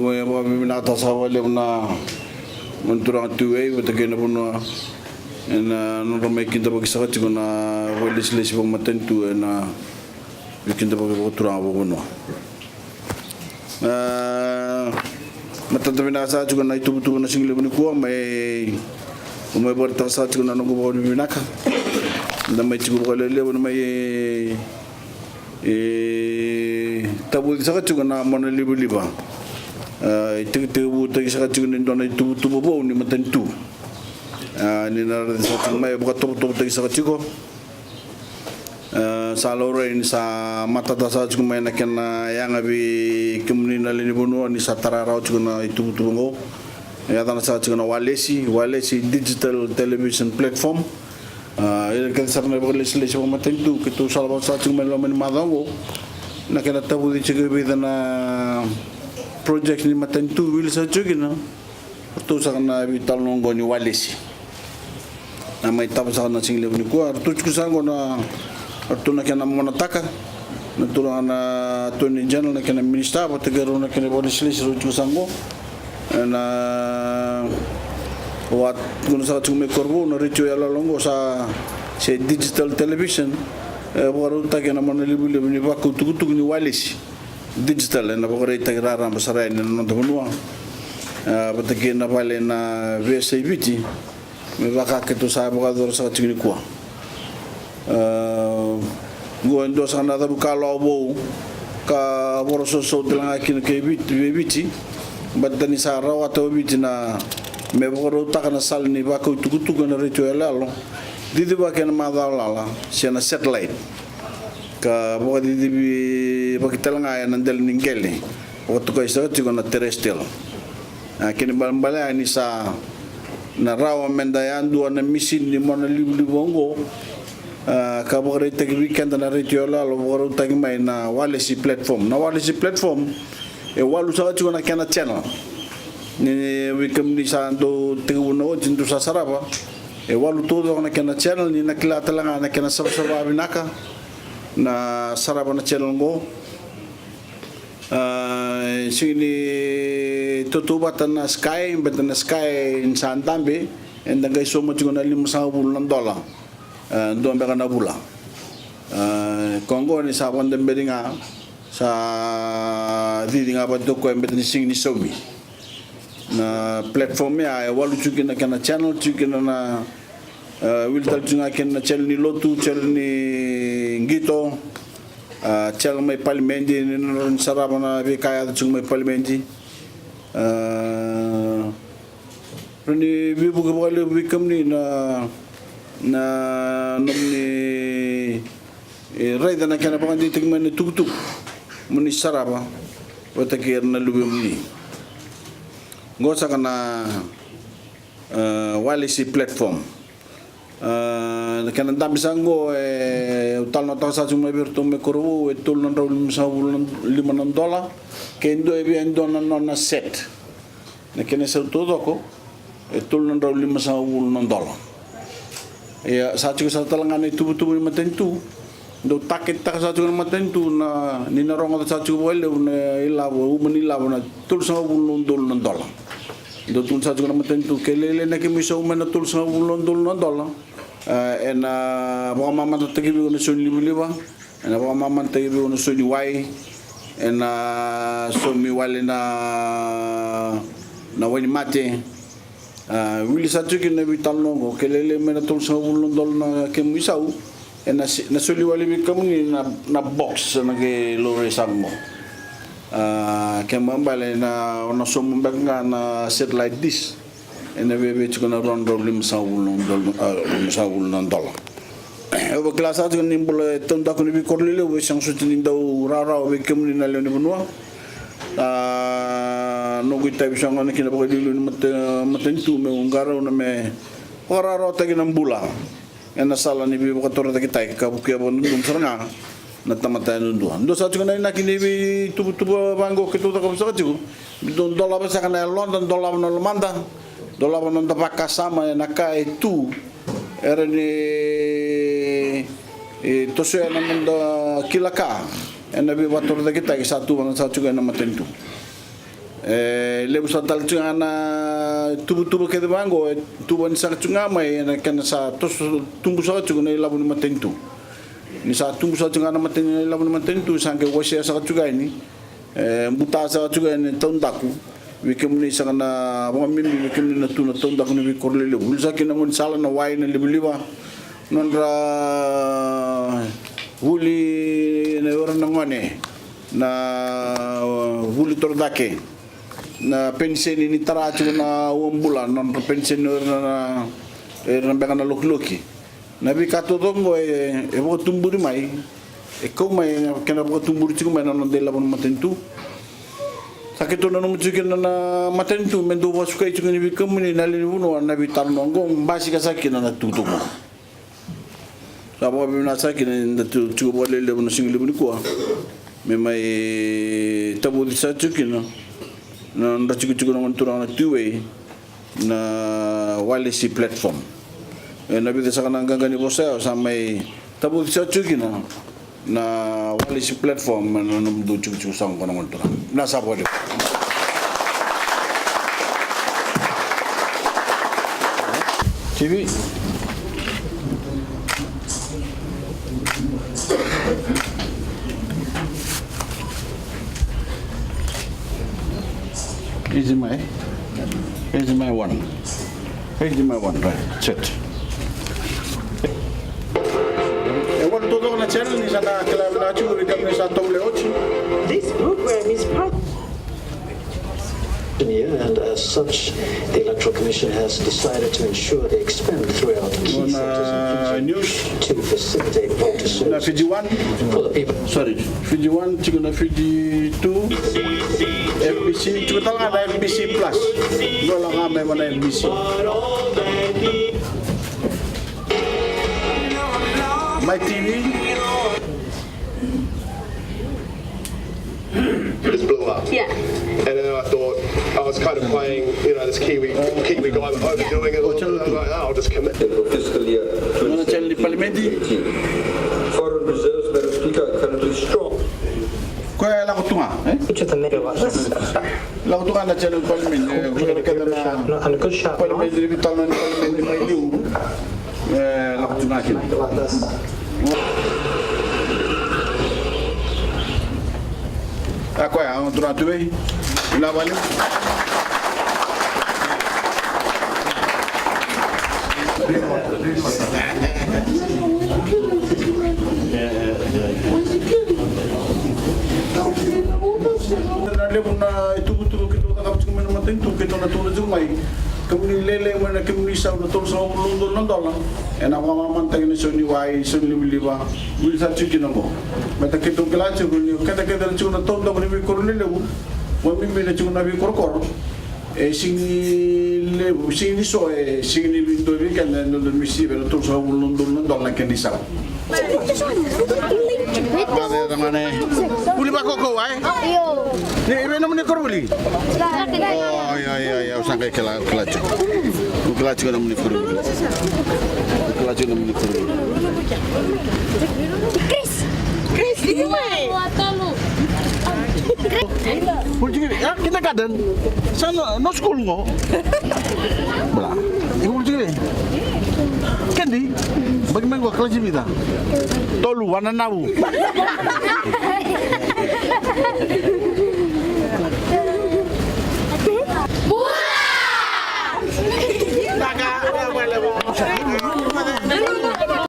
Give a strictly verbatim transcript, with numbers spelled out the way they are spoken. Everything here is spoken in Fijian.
E vakavinavinakataka saka vakalevu na gone turaga tu e vata kei na vanua ena nodra mai kidavaki saka tiko na vakailesilesi vakamatanitu ena veikidavaki vakaturaga vakavanua. A, matata vinaka saka tiko na ituvatuva na siga levu nikua mai, mai vakaraitaka saka tiko na noqu vakavinavinaka. Da mai tiko vakalelevu na mai e, tavuci saka tiko na mona livaliva. A, itekiteki vutaki saka tiko ni dua na ituvatuva vou ni matanitu. A, ni na raica saka tiko mai vakatovotovotaki saka tiko. A, sa laurai ni sa matata saka tiko mai na kena yaga vei kemuni na lewe ni vanua ni sa tara rawa tiko na ituvatuva oqo. E yacana saka tiko na Walesi, Walesi Digital Television Platform. A, ira kece sara na vakailesilesi vakamatanitu keitou sa lavaka saka tiko mai loma ni macawa oqo. Na kena tavuci tiko e vica na project ni matanitu, wili saka tiko kina ratou saka na veitalanoa oqo ni Walesi. Na mai tava saka na siga levu nikua, ratou tiko saka oqo na, ratou na kena monataka na turaga na Attorney General, na kena minista vata kei rau na kena vakailesilesi, rau tiko saka oqo. Ena, au a tukuna saka tiko mai Korovou, na retio yaloyalo oqo sa se digital television, e vakarautaki ena mona livaliva ni vakau tukutuku ni Walesi digital, ena vakaraitaki raraba sara yani na noda vanua, e, vata kei na vale na veiyasai Viti, me vaka keitou sa vakayacora saka tiko nikua. E, oqo e dua saka na cavukalawa vou ka vorososo tale ga kina kei Viti, vei Viti, baleta ni sa rawata o Viti na me vakarautaka na sala ni vakau tukutuku ena retio yaloyalo, cicivaki ena macawa lala se na satellite, ka vakacicivaki tale ga ena dela ni qele, vakatokai saka tiko na terrestrial. A, kena ibalebale ya ni sa na rawa meda yadua na misini ni mona livaliva oqo, a, ka vakaraitaki vei keda na retio yaloyalo, vakarautaki mai na Walesi platform. Na Walesi platform e walu saka tiko na kena channel. Ni vei kemuni sa dau tekivuna oti, dau sa sarava, e walu taucoko na kena channel, ni na kila tale ga na kena savasava vinaka na sarava na channel oqo. A, e sega ni tautauvata na Sky, baleta na Sky ni sa dabe, eda qai sauma tiko na limasagavulu na dola, a, dua beka na vula. A, ko oqo ni sa vakadaberi ga, sa cici ga vata o koya baleta ni sega ni saumi. Na platform ya e walu tiko kina na kena channel, tiko kina na, e, wili tale tiko ga kina na channel ni lotu, channel ni qito, a, channel mai palimedi, ni na rawa ni sarava na veika e yaco tiko mai palimedi. A, rawa ni veivuke vakalevu vei kemuni na, na nomuni, e, raica na kena vakadeitaki mai na itukutuku moni sarava vata kei ira na luvemuni. Oqo saka na, e, Walesi platform. E, na kena dabe saka oqo, e, au talanoataka saka tiko mai vei iratou mai Korovou, e tolu na drau limasagavulu na lima na dola. Ke dua e via dua na nona set, na kena isau taucoko e tolu na drau limasagavulu na dola. Ia, sa tiko sara tale ga na ituvatuva ni matanitu. Dau taketaka sara tiko na matanitu na, ni na rogoca sara tiko vakalevu na ilavo, uma ni ilavo na tolusagavulu na udolu na dola. Dau tukuna sara tiko na matanitu, ke lailai na kemu isau mai na tolusagavulu na udolu na dola, e, ena vakamamadataki vei iko na sau ni livaliva, ena vakamamadataki vei iko na sau ni wai, ena saumi wale na, na wainimate. A, wili sara tiko kina na veitalanoa oqo, ke lailai mai na tolusagavulu na dola na kemu isau, ena se-, na soli wale vei kemuni na, na box ena qai laurai saka oqo. A, kena ibalebale na, o na sauma beka ga na satellite dish, ena viavia tiko na rua na drau limasagavulu na udolu, a, limasagavulu na dola. Au vakila sara tiko ni bula e taudaku ni veikoro lelevu, e sega soti ni dau rawarawa vei kemuni na lewe ni vanua. A, noqu itavi saka ga kina vakaliuliu ni mata-, matanitu meu qarauna me vakarawarawataki na bula ena sala ni veivakatorocaketaki ka vukea vakadodonu sara ga na tamata yadudua. Dua sara tiko na inaki ni veituvatuva vaqo keitou cakava saka tiko. Dou dolava saka na yaloda, dolava na lomada, dolava na noda vakasama ena ka e tu, era ni, e, tosoya na noda kila ka ena veivakatorocaketaki sa tu vaka saka tiko ena matanitu. E levu sara tale tiko ga na tuvatuva kece vaqo e tuvani saka tiko ga mai ena kena sa toso tubu saka tiko na ilavo ni matanitu. Ni sa tubu saka tiko ga na matanitu, na ilavo ni matanitu sa qai wasea saka tiko yani, e buta saka tiko yani taudaku. Vei kemuni saka na vakabibi vei kemuni na tu na taudaku ni veikoro lelevu, vuli saka kina na gaunisala, na wai, na livaliva, nodra vuli na ira na gone, na vuli torocake, na peniseni ni tara tiko na uabula, nodra peniseni o ira na, ira na beka na lokiloki. Na veika taucoko oqo e, e vakatuburi mai, e kau mai na kena vakatuburi tiko mai na noda ilavo ni matanitu. Sa keitou nanuma tiko kina na matanitu me dau vakasukai tiko ni vei kemuni na lewe ni vanua na veitalanoa oqo, basika saka kina na tukutuku. Sa vakavinavinaka saka kina ni da tu tiko vakalelevu na siga levu nikua me mai tavoci saka tiko kina na nodra tikotiko na gone turaga na Two-Way, na Walesi platform. Ena vica saka na qaqa ni vosa ya sa mai tavoci saka tiko kina na Walesi platform ena nomudou tikotiko saka qo na gone turaga. Na sa vakalevu. T V. Easy my, easy my one. Easy my one, right, set. E walu taucoko na channel ni sa na kila vinaka tiko vei kemuni sa tovolea oti. This program is part And as such, the Electoral Commission has decided to ensure they expand throughout key sectors in Fiji to facilitate voter services for the people. Sorry, Fiji One, tiko na Fiji Two, F B C, tiko tale ga na F B C Plus. Dua la ga mai vua na F B C. My T V. Just blew up. Yeah. And then I thought, I was kind of playing, you know, this Kiwi, Kiwi guy, but overdoing it a little bit. I was like, "Oh, I'll just commit." Fiscal year twenty seventeen eighteen. Foreign reserves, Madam Speaker, are currently strong. Koya e lako tu ga, e? Lako tu ga na channel ni Palimedi, e, koya kece na Palimedi, ni veitalanoa ni Palimedi mai liu. E, lako tu ga kina. A koya, a turaga Two-Way. Vinaka vakalevu. Na levu na ituvatuva keitou cakava tiko mai na matanitu, keitou na tukuna tiko mai. Kemuni lailai mai na kemuni sau na tolusagavulu na udolu na dola. Ena vakamamadataki na sau ni wai, sau ni livaliva, vuli sara tiko kina oqo. Baleta keitou kila tiko ni o keda kece na tiko na taudaku ni veikoro lelevu, vakabibi na tiko na veikorokoro. E sega ni levu, sega ni so, e sega ni dua vei keda e dodonu me sivia na tolusagavulu na udolu na dola na kena isau. Vuli vakaukauwa, e? Io. Ni, i vei nomuni koronivuli? O, io, io, io, au sa qai kila, kila tiko. Au kila tiko nomuni koronivuli. Au kila tiko nomuni koronivuli. Chris. Chris, iko mai. Vuli tiko i vei? A, kindergarten. Sa no, no school qo. Bula. Iko vuli tiko i vei? Kedi. Baki mai qo kalasi vica? Tolu, wananavu.